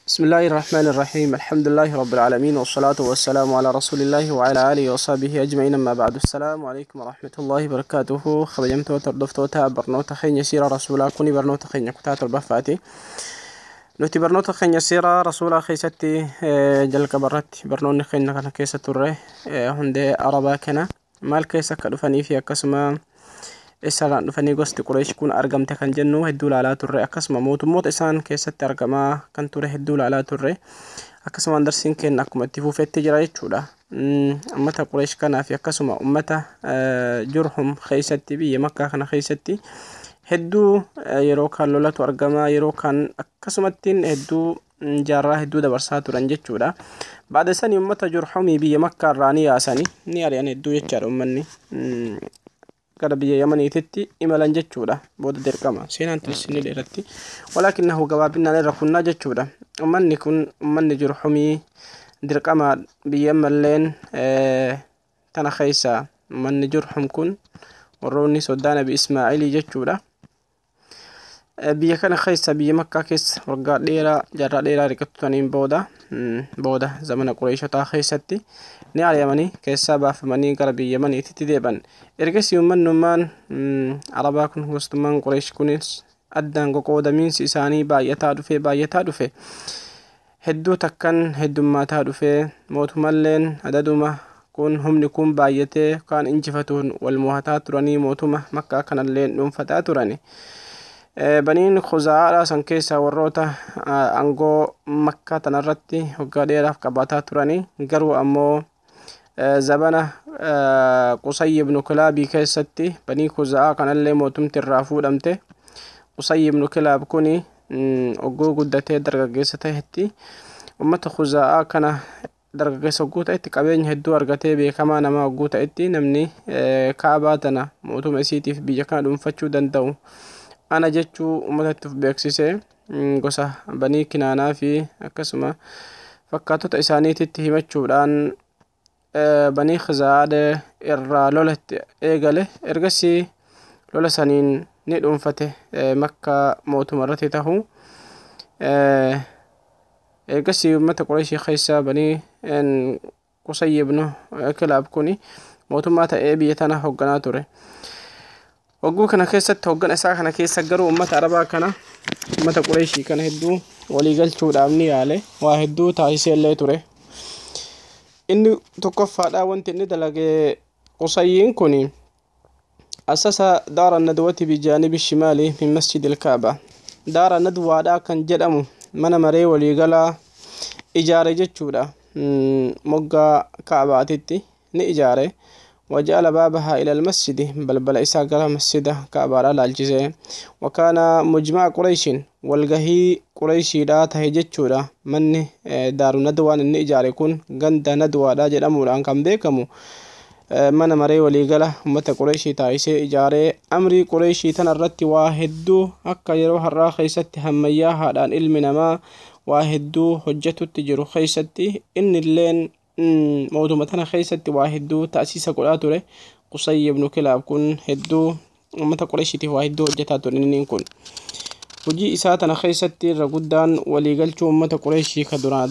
بسم الله الرحمن الرحيم، الحمد لله رب العالمين، والصلاة والسلام على رسول الله وعلى آله وصحبه أجمعين، أما بعد، السلام عليكم ورحمة الله وبركاته. Kabajamtoota hordoftoota barnoota keenya siira rasuulaa, kuni barnoota keenya kutaa torbaffaati. Nuti barnoota keenya siira rasuulaa keessatti jalqaba irratti barnoonni keenya kana keessa turre hundee arabaa kana maal keessa akka dhufanii fi akkasuma eessarraan dhufanii gosti Qureesh kun argamte kan jennu hedduu ilaalaa turre. Akkasuma mootummoota isaan keessatti argamaa kan ture hedduu ilaalaa turre. Akkasuma darsiin keenya akkuma itti fufetti jira jechuudha. Ummata Qureesh kanaa fi akkasuma ummata Jurhum keessatti, biyya Makkaa kana keessatti hedduu yeroo kaan lolatu argamaa, yeroo kaan akkasumattiin hedduu jaarraa hedduu dabarsaa turan jechuudha. Baada sanii ummata Jurhumii biyya Makkaa irraa ni yaasanii, ni ari'an hedduu jechaadha. Ummanni gara biyya Yamaniititti imalan jechuudha. Booda dirqama seenaan tunis ni dheeratti, walaakinnahu gabaabinaan irra kunnaa jechuudha. Ummanni kun, ummanni Jurhumii, dirqama biyya malleen tana keessa ummanni Jurhum kun warroonni soddaa Nabi Ismaa'ilii jechuudha. Biyya kana keessa, biyya Makkaa keessa waggaa dheeraa, jaarraa dheeraa riqatutaniin booda zamana Qureeshotaa keessatti ni ari'amanii keessaa baafamanii gara biyya Yamaniititti deeban. Ergasii ummannummaan Arabaa kun, gostummaan Qureesh kunis addaan qoqoodamiinsi isaanii baay'ataa dhufee, baay'ataa dhufe, hedduu takkan heddummaataa dhufee, mootummalleen adaduma kun humni kun baay'atee kaan injifatuun wal mo'ataa turanii, mootuma Makkaa kanallee dhuunfataa turani. Baniin Khuzaa'aadha san keessaa warroota aangoo Makkaa tanarratti waggaa dheeraaf qabaataa turanii, garuu ammoo zabana Qusayy ibnu Kilaabii keessatti Banii Khuzaa'aa kanallee mootumti irraa fuudhamte. Qusayy ibnu Kilaab kuni ogguu guddatee dargaggeessa ta'etti, ummata Khuzaa'aa kana dargaggeessa ogguu ta'etti, qabeenya hedduu argatee beekamaa namaa ogguu ta'etti, namni Kaabaa tana mootuma isiitiif biyya kana dhuunfachuu danda'u ana jechuu ummatatti of beeksisee, gosa Banii Kinaanaa fi akkasuma fakkaatota isaaniititti himachuudhaan Banii Khizaadhe irraa lola itti eegale. Ergasii lola saniin ni dhuunfate Makkaa mootuma irratti tahu. Ergasii ummata Qureeshii keessa Banii Qusayy ibnu Kilaab kuni mootummaa ta'ee biyya tana hoogganaa ture. Wagguu kana keessatti, hoggana isaa kana keessa garuu ummata Arabaa kana, ummata Qureeshii kana hedduu walii galchuudhaaf ni yaale, waa hedduu taasisee illee ture. Inni tokkoffaadha wanti inni dalage Qusayyiin kun asasa daara nadwati bijaanibi shimaali min masjid ilkaaba. Daara nadwaadhaa kan jedhamu mana maree waliigalaa ijaare jechuudha. Moggaa Kaabaatitti ni ijaare. وجعل بابها إلى المسجد، بلبل إسا قال مسجد كعبة لالجزي، وكان مجمع قريش، والقهي قريشي لا تهجتشورا. من دار ندوان إني إجاري كون غند ندوة لا جدمو لأن كان بيكمو mana maree waliigala ummata Qureeshii taasisee ijaaree, amrii Qureeshii tana irratti waa hedduu akka yeroo har'aa keessatti hammayyaa haadhaan ilmi namaa waa hedduu hojjetutti jiru keessatti inni illeen mootuma tana keessatti waa hedduu taasisa godhaa ture. Qusayy ibnu Kilaab kun hedduu ummata Qureeshiitiif waa hedduu hojjetaa ture. Inni kun hojii isaa tana keessatti irra guddaan waliigalchuu ummata Qureeshii ka duraan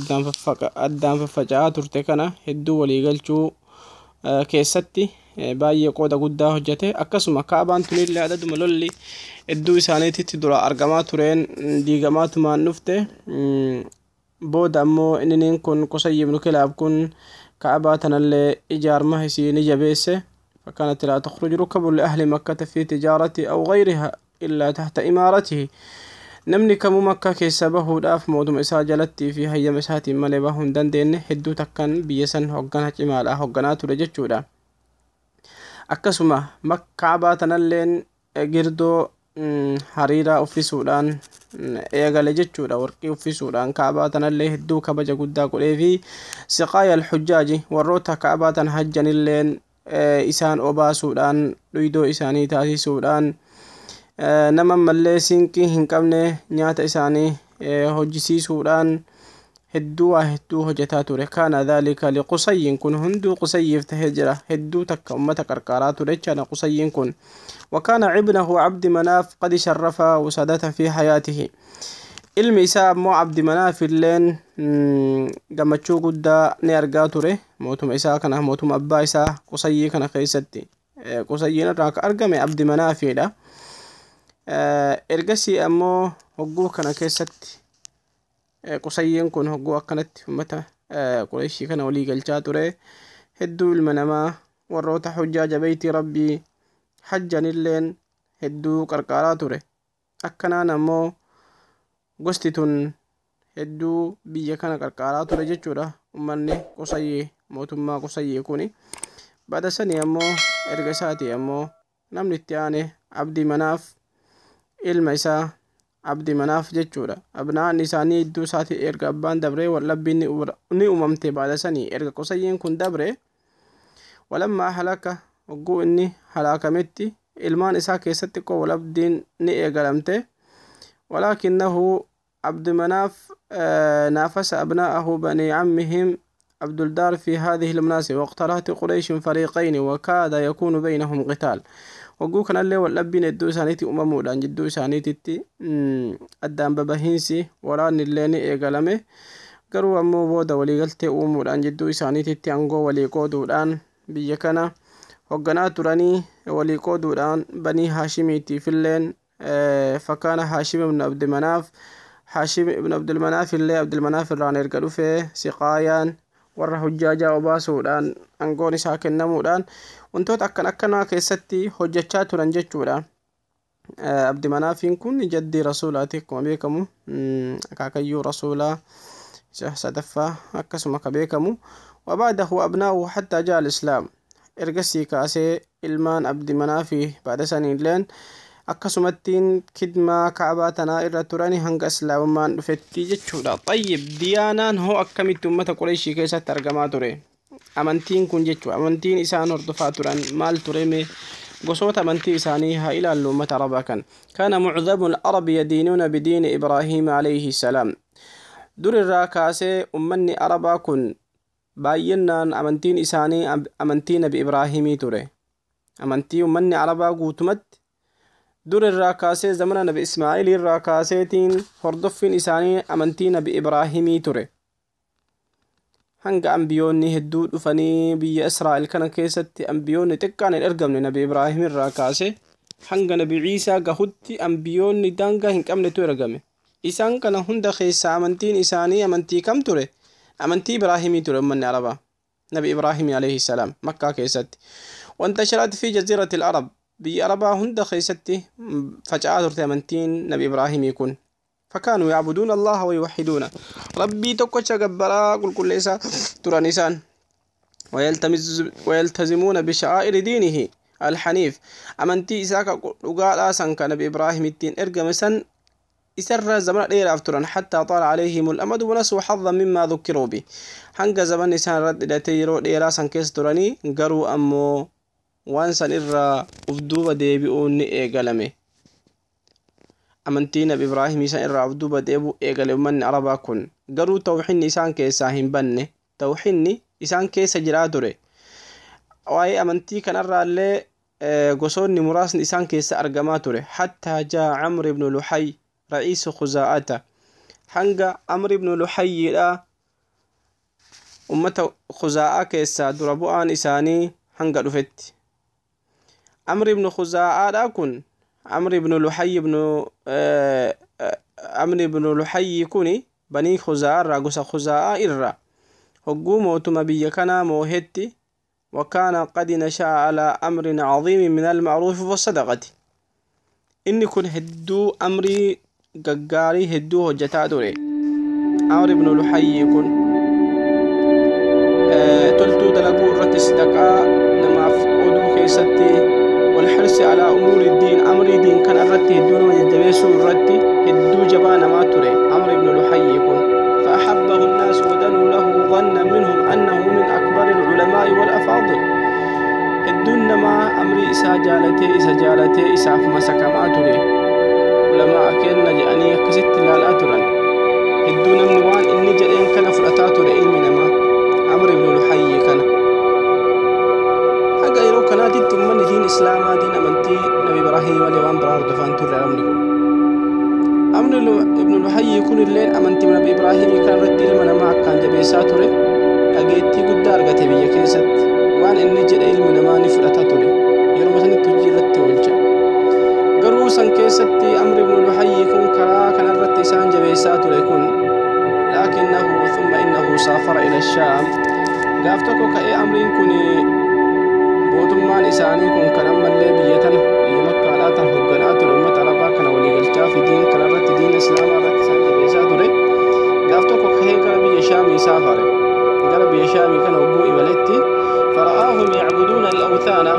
addaan faffaca'aa turte kana hedduu waliigalchuu keessatti baay'ee qooda guddaa hojjete. Akkasuma Kaabaan tunillee adaduma lolli hedduu isaaniititti dura argamaa tureen diigamaa tumaan dhufte. Booda ammoo inniniin kun, Qusayy ibnu Kilaab kun, Kaabaa tanallee ijaarma isii ni jabeesse. فكانت لا تخرج ركب لأهل مكة في تجارة أو غيرها إلا تحت إمارته. Namni kamuu Makkaa keessa bahuudhaaf mootuma isaa jalatti fi hayyama isaatiin malee bahuu hin dandeenye. Hedduu takkan biyya san hoggana cimaadha hogganaa ture jechuudha. Akkasuma Kaabaa tanalleen girdoo hariiraa uffisuudhaan eegale jechuudha. Warqii uffisuudhaan Kaabaa tanallee hedduu kabaja guddaa godhee fi siqaaya alhujjaaji, warroota Kaabaa tan hajjanilleen isaan obaasuudhaan, dhuydoo isaanii taasisuudhaan, nama mallee sinqii hin qabne nyaata isaanii hojjisiisuudhaan hedduu waa hedduu hojjetaa ture. Kaana dhaalika liqusayyin, kun hunduu Qusayyiif tahee jira. Hedduu takka ummata qarqaaraa ture jechaadha Qusayyiin kun. وكان ابنه عبد مناف قد شرف وسادته في حياته. Ilmi isaa ammoo Abdi Manaaf illeen gammachuu guddaa ni argaa ture mootuma isaa kana, mootuma abbaa isaa Qusayyii kana keessatti. Qusayyiin irraa akka argame Abdi Manaafiidha. Ergasii ammoo hogguu kana keessatti Qusayyiin kun hogguu akkanatti ummata Qureeshii kana walii galchaa ture, hedduu ilma namaa warroota hujjaaja beeytii rabbii hajjanilleen hedduu qarqaaraa ture. Akkanaan ammoo gosti tun hedduu biyya kana qarqaaraa ture jechuudha ummanni Qusayyii, mootummaa Qusayyii kuni. Bada sanii ammoo erga isaatii ammoo namni itti aane Abdi Manaaf, ilma isaa Abdi Manaaf jechuudha. Abnaan isaanii iddoo isaatii erga abbaan dabree wallabbiin ni uumamte. Baada sanii erga Qusayyiin kun dabre, walammaa halaka, hogguu inni halaakametti ilmaan isaa keessatti xiqqoo walabdiin ni eegalamte. Walaakinnahu عبد مناف نافس أبناءه بني عمهم عبد الدار في هذه المناسبة، واقترحت قريش فريقين وكاد يكون بينهم قتال. Hogguu kanallee waldhabbiin hedduu isaaniitti uumamuudhaan jidduu isaaniititti addaan babahiinsi waraanni illee ni eegalame. Garuu ammoo booda waliigaltee uumuudhaan jidduu isaaniititti aangoo walii qooduudhaan biyya kana hoogganaa turanii, walii qooduudhaan Banii Haashimiitiif illeen. Fakkaana Haashim ibn Abdi Manaaf, Haashim ibn Abdulmanaaf illee Abdulmanaaf irraan erga dhufee siqaayaan warra hujjaajaa obaasuudhaan aangoon isaa kennamuudhaan wantoota akkan akkanaa keessatti hojjechaa turan jechuudha. Abdi Manaafiin kun jaddii rasuulaati akkuma beekamu, akaakayyuu rasuulaa isa sadaffaa akkasuma ka beekamu. وبعده أبناؤه حتى جاء الإسلام. Ergasii kaasee ilmaan Abdi Manaafii baada saniilleen akkasumattiin kidmaa Kaabaa tanaa irra turani hanga islaamummaan dhufetti jechuudha. Xayyib, diyaanaan hoo akkamitti ummata Qureeshii keessatti argamaa ture? Amantiin kun jechuudha. Amantiin isaan hordofaa turan maal ture mee? Gosoota amantii isaanii haa ilaallu ummata Arabaa kan. كان معظم العرب يدينون بدين إبراهيم عليه السلام. Dur irraa kaasee ummanni Arabaa kun baay'inaan amantiin isaanii amantii Nabi Ibraahimii ture. Amantii ummanni Arabaa guutumatti dur irraa kaasee zamana Nabi Ismaa'il irraa kaaseetiin hordoffiin isaanii amantii Nabi Ibraahimii ture. Hanga ambiyoonni hedduu dhufanii biyya Israa'el kana keessatti ambiyoonni xiqqaan hin ergamne. Nabi Ibraahim irraa kaasee hanga Nabi Ciisaa gahutti ambiyoonni daangaa hin qabnetu ergame. Isaan kana hunda keessaa amantiin isaanii amantii kam ture? Amantii Ibraahimii ture ummanni Arabaa. Nabi Ibraahimii alayhi salaam Makkaa keessatti. وانتشرت في جزيرة العرب, biyya Arabaa hunda keessatti faca'aa turte amantiin Nabi Ibraahimii kun. فكانوا يعبدون الله ويوحدونه, rabbii tokkocha gabbaraa qulqulleessaa turan isaan. ويلتزمون بشعائر دينه الحنيف, amantii isaa ka dhugaadhaa san ka Nabi Ibraahim ittiin ergame san isarra zamana dheeraaf turan. حتى طال عليهم الأمد ونسوا حظا مما ذكروا به, hanga zaman isaan irratti hidhatee yeroo dheeraa san keessa turanii, garuu ammoo waan san irraa uf duuba deebi'uun ni eegalame. Amantii Nabi Ibraahimii san irraa uf duuba deebi'uu eegale ummanni Arabaa kun. Garuu tawxiinni isaan keessaa hin banne, tawxiinni isaan keessa jiraa ture. Waa'ee amantii kanarraallee gosoonni muraasni isaan keessa argamaa ture. حتى جاء عمرو بن لحي رئيس خزاعة, hanga Amr ibn Luhayyiidha ummata Khuzaa'aa keessaa dura bu'aan isaanii hanga dhufetti. Amr ibn Khuzaa'aadha kun, Amr ibn Luhayy ibn Amr ibn Luhayyi kuni banii Khuzaa'aa irraa, gosa Khuzaa'aa irraa hogguu mootuma biyya kanaa moohetti. وكان قد نشأ على أمر عظيم من المعروف والصدقة. Inni kun hedduu amrii gaggaarii hedduu hojjetaa ture. Amr ibn Luhayyi kun toltuu dalaguu irratti, sadaqaa namaaf qooduu keessatti, والحرص على أمور الدين, amrii diin kana irratti hedduu nama jajjabeessuu irratti hedduu jabaa namaa ture Amr ibn Luhayyi kun. فأحبه الناس ودنوا له ظنا منهم أنه من أكبر العلماء والأفاضل. Hedduun namaa amrii isaa jaalatee, isa jaalatee isaaf masakamaa ture. Ulamaa kenna jedhanii akkasitti ilaalaa turan. Hedduu namni waan inni jedheen kana fudhataa ture ilmi namaa Amr ibn Luhayyi kana. Haga yeroo kanaatitti ummanni diin islaamaa, diin amantii Nabi Ibraahim malee waan biraa hordofaan turre namni kun. Amr ibn Luhayyi kun illeen amantii Nabi Ibraahimii kan irratti ilma namaa akkaan jabeessaa ture. Dhageettii guddaa argate biyya keessatti. Waan inni jedhe ilmi namaa ni fudhata ture. Yeroo sanitti hojii irratti oolcha. Garuu san keessatti Amr ibn Luhayyi kun karaa kanarratti isaan jabeessaa ture kun laakinnahu thumma innahu saafara ila Shaam. Gaaf tokko ka'ee Amriin kun mootummaan isaanii kun kan ammallee biyya tana biyya Makkaadhaa tan hoogganaa ture uummata Arabaa kana waliigalchaa fi diin kanarratti diin Islaamaa irratti isaan jabeessaa ture. Gaaf tokko ka'ee gara biyya Shaamii saafare. Gara biyya Shaamii kana hogguu imaletti fara'aahum yacbuduuna al-awthaana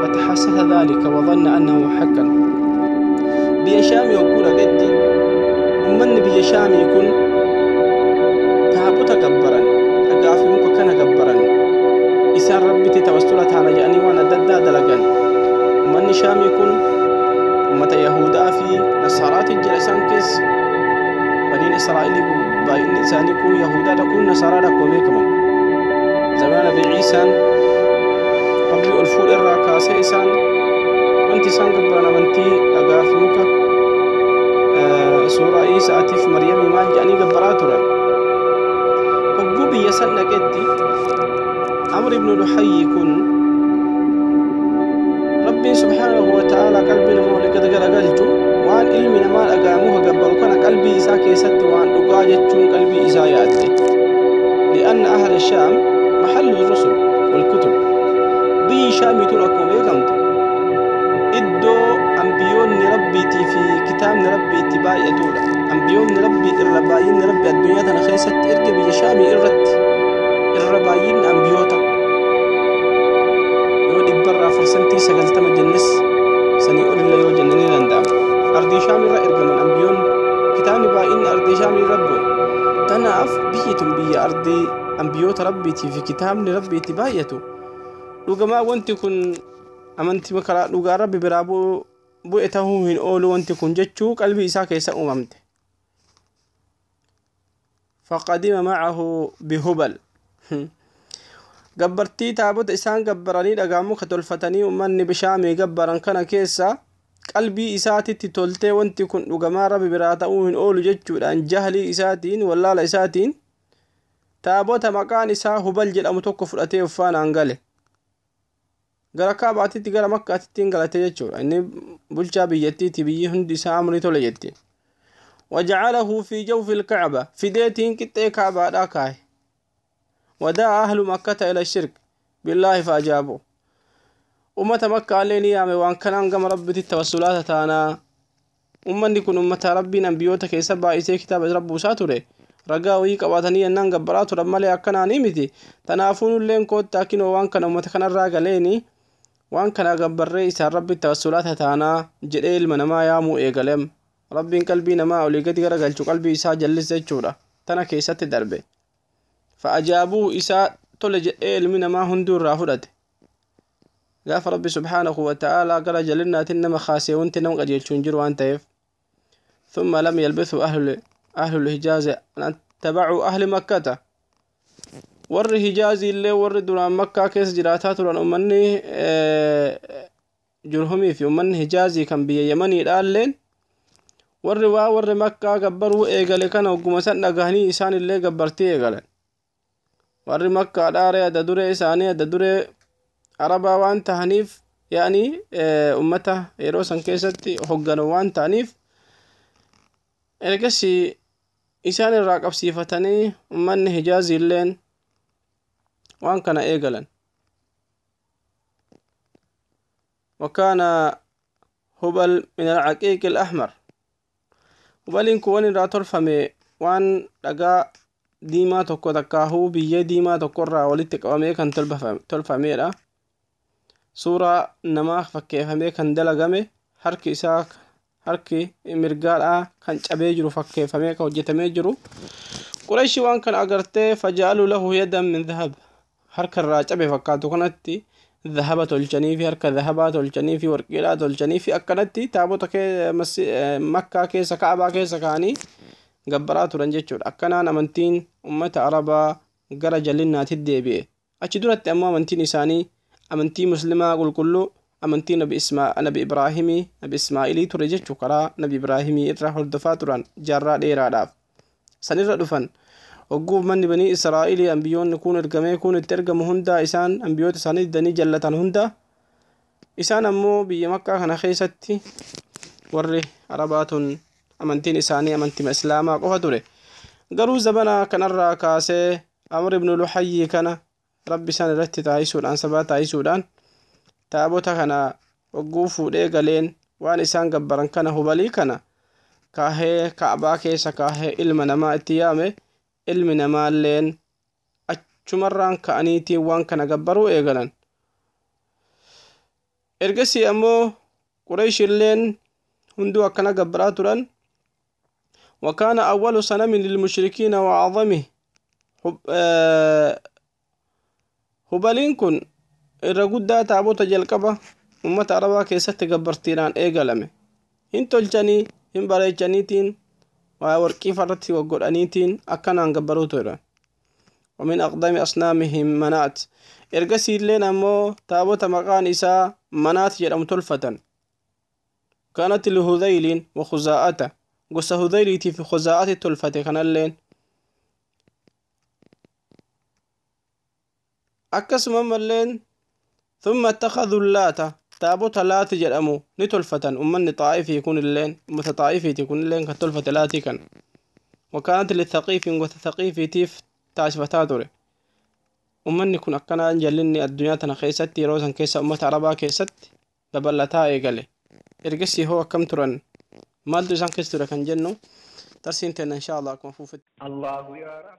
فتحسس ذلك وظن أنه حقا. biyya Shaamii hogguu dhaqetti ummanni biyya Shaamii kun taabota gabbaran, dhagaa fi muka kana gabbaran, isaan rabbitti tawassula taana jedhanii waan adda addaa dalagan. Ummanni Shaamii kun ummata Yahudaa fi Nasaaraati jira isaan keessa. Baniin Israa'elii baay'inni isaanii kun Yahudaadha kun Nasaaraadha akkuma beekaman. Zamana Nabi Ciisaan Rabbi ol fuudhe irraa kaasee isaan wanti isaan gabbaran amantii dhagaa fi muka suuraa Iisaatiif Maryamii maal jedhanii gabbaraa turan. Hogguu biyya san dhaqetti Amr ibn Luhayyi kun Rabbiin subhaanahu wa ta'ala qalbii nama walii gad garagalchu waan ilmi namaa dhagaa muka gabbaru kana qalbii isaa keessatti waan dhugaa jechuun qalbii isaa yaadde. لأن أهل الشام محل الرسل والكتب. Biyyi Shaamii tun akkuma beekamtu iddoo ambiyoonni rabbiitii fi kitaabni rabbii itti baay'atudha. Ambiyoonni rabbii irra baay'inni rabbi addunyaa tana keessatti erga biyya Shaamii irratti irra baay'inni ambiyoota yoo dhibbarraa 90% jennes sanii olillee yoo jenne ni danda'ama. Ardii Shaamii irra ergaman ambiyoonni kitaabni baay'inni ardii Shaamii irra bu'e. Tanaaf biyyi tun biyya ardii ambiyoota rabbiitii fi kitaabni rabbii itti baay'atu. Dhugamaa wanti kun amantii karaa dhugaa rabbi biraa bu'e ta'uu hin oolu wanti kun jechuu qalbii isaa keessa uumamte. Faqadima macahu bihubal. Gabbartii taabota isaan gabbaranii dhagaa muka tolfatanii uummanni bishaamii gabbaran kana keessa qalbii isaatitti toltee wanti kun dhugamaa rabbi biraa ta'uu hin oolu jechuudhaan jahlii isaatiin wallaala isaatiin taabota maqaan isaa Hubal jedhamu tokko fudhatee uffaanaan gale. Gara Kaabaatitti gara Makkaatitti hin galate jechuudha. Inni bulchaa biyyattiiti biyyi hundi isaa amrii tole jetti. Waja'alahu fi jawfi al-Ka'ba fideetiin qixxee Kaabaadhaa kaaye. Wadaa ahlu Makkata ila shirk billaahi fa'ajaabu. Ummata Makkaallee ni yaame waan kanaan gama rabbitti tawassulaata taanaa. Ummanni kun ummata rabbiin ambiyoota keessa baay'isee kitaaba rabbuusaa ture. Ragaa wayii qabaatanii yennaan gabbaraa turan malee akkanaanii miti. Tanaafuu nulleen koottaa kinoo waan kana ummata kanarraa galeeni waan kana gabbarree isaan rabbi tawassulaata taanaa jedhee ilma namaa yaamuu eegalem. Rabbiin qalbii namaa olii gadi garagalchu qalbii isaa jallise jechuudha. Tana keessatti darbe. Fa'ajaabuu isaa tole jedhee ilmi namaa hunduu irraa fudhate. Gaafa rabbi subhaanahu wa ta'aalaa gara jallinnaatiin nama kaasee wanti nama qajeelchu hin jiru waan ta'eef. ثم لم يلبثوا أهل الحجاز أن اتبعوا أهل مكة. warri Hijaazii illee warri duraan Makkaa keessa jiraataa turan ummanni Jurhumii fi ummanni Hijaazii kan biyya Yemaniidha illeen warri waa warri Makkaa gabbaruu eegale kana hogguma san dhagahanii isaan illee gabbartii eegalan. Warri Makkaadhaa ree adda duree isaanii adda duree Arabaa waan tahaniif yaani ummata yeroo san keessatti hogganu waan ta'aniif ergasii isaan irraa qabsiifatanii ummanni Hijaazii illeen waan kana eegalan. وكان هبل من العقيق الأحمر. هبلين كون irraa tolfame waan dhagaa diimaa tokko takkaahuu biyyee diimaa tokkorraa walitti qabamee kan tolfameedha. Suuraa namaa fakkeeffamee kan dalagame harki isaa harki mirgaadhaa kan cabee jiru fakkeeffamee kan hojjetamee jiru. Qurayshi waan kana agartee faja'alu lahu yadan min dhahab. Harka irraa cabe fakkaatu kanatti dhahaba tolchanii fi harka dhahabaa tolchanii fi warqiidhaa tolchanii fi akkanatti taabota Makkaa keessa Kaabaa keessa kaa'anii gabbaraa turan jechuudha. Akkanaan amantiin ummata Arabaa gara jallinnaatti deebi'e. Achi duratti ammoo amantiin isaanii amantii muslimaa qulqulluu Amantii Nabi Ismaa Nabi Ibraahimii Nabi Ismaa'ilii ture jechuu karaa Nabi Ibraahimii irra hordofaa turan jaarraa dheeraadhaaf. Sanirra dhufan. Hogguu manni banii Israa'ilii ambiyoonni kun ergamee kun itti ergamu hundaa isaan ambiyoota isaanii didanii jallatan hunda isaan ammoo biyya Makkaa kana keessatti warri Arabaa tun amantiin isaanii amantii Islaamaa qofa ture. Garuu zabana kanarraa kaasee Amr ibn Luhayyii kana Rabbi isaan irratti taasisuudhaan sabaa taasisuudhaan taabota kana hogguu fuudhee galeen waan isaan gabbaran kana Hubalii kana kaahee Ka'baa keessa kaahee ilma namaa itti yaame. Ilmi namaalleen achumarraan ka'aniitiin waan kana gabbaruu eegalan. Ergasii ammoo Qureeshilleen hunduu akkana gabbaraa turan. وكان أول صنم للمشركين وأعظمه هبالين كن irra taabota jalqaba ummata Arabaa keessatti gabbartiidhaan eegalame. Hin tolchanii hin bareechaniitiin waa warqii farratti waggodhaniitiin akkanaan gabbaruu ture. ومن أقدم أصنامهم منات. Ergasiilleen ammoo taabota maqaan isaa Manaat jedhamu tolfatan. كانت لهذيل وخزاعة. Gosa Hudhayliitii fi Khuzaa'ati tolfate kanalleen. Akkasuma malleen ثم اتخذوا اللات. Taabota Laati jedhamu ni tolfatan ummanni Xaa'ifii kunilleen ummata Xaa'ifiiti kunilleen kan tolfate Laatii kana. وكانت للثقيف. Gosa Thaqiifiitiif taasifataa ture. Ummanni kun akkanaan jallinni addunyaa tana keessatti yeroo san keessa ummata Arabaa keessatti babal'ataa eegale. Ergasii hoo akkam turan, maaltu isaan keessa ture kan jennu tarsiin teenna insha Allah akkuma fuufetti. الله يا رحمن.